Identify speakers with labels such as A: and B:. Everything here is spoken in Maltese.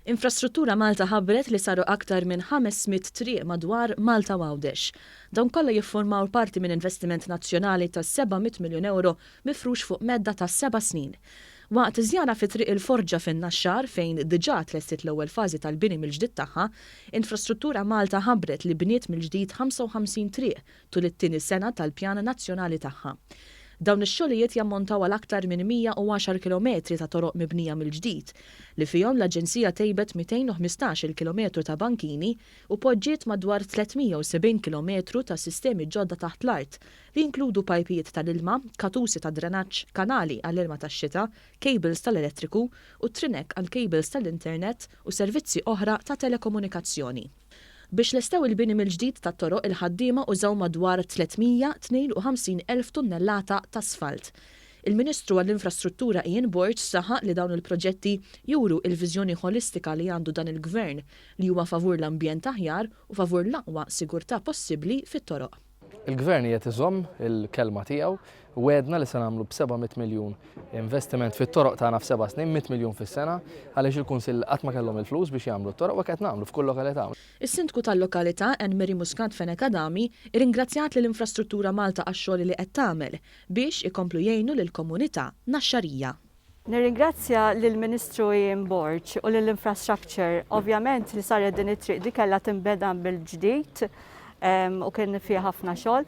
A: Infrastruttura Malta ħabbret li saru aktar minn 500 triq madwar Malta u Għawdex. Dawn kollha jiffurmaw parti minn investiment nazzjonali ta' 700 miljun ewro mifrux fuq medda ta' seba' snin. Waqt żjara fi Triq il-Forġa fin-Naxxar fejn diġà tlestiet l-ewwel fażi tal-bini mill-ġdid tagħha, Infrastruttura Malta ħabbret li bniet mill-ġdid 55 triq tul it-tieni sena tal-pjan nazzjonali tagħha. Dawn ix-xogħlijiet jammontaw għal aktar minn 110 kilometri ta' toroq mibnija mill-ġdid, li fihom l-aġenzija tejbet 215-il kilometru ta' bankini u poġġiet madwar 370 kilometru ta' sistemi ġodda taħt l-art, li jinkludu pajpijiet tal-ilma, katusi tad-drenaġġ, kanali għall-ilma tax-xita, cables tal-elettriku u trinek għall-cables tal-internet u servizzi oħra ta' telekomunikazzjoni. Biex lestew il-bini mill-ġdid tat-toroq il-ħaddiema użaw madwar 352 elf tunnellata t'asfalt. Il-Ministru għall-Infrastruttura Ian Borg saħaq li dawn il-proġetti juru il-viżjoni ħolistika li għandu dan il-Gvern li huwa favur l-ambjent aħjar u favur l-aqwa sigurtà possibbli fit-toroq.
B: Il-Gvern qiegħed iżomm il-kelma tiegħu, wegħdna li se nagħmlu b'700 miljun investiment fit-toroq tagħna f'seba' snin, 100 miljun fis-sena, għaliex il-Kunsill qatt ma kellhom il-flus biex jagħmlu t-toroq u hekk qed nagħmlu f'kull lokalità.
A: Is-Sindku tal-lokalità, Anne Marie Muscat Fenech Adami, irringrazzjat lil Infrastruttura Malta għax-xogħol li qed tagħmel biex ikomplu jgħinu lill-komunità Naxxarija.
C: Nirringrazzja lill-Ministru Ian Borg u lill-Infrastructure. Ovvjament li saret din it-triq di kellha tinbeda mill-ġdid u kien fiha ħafna xogħol.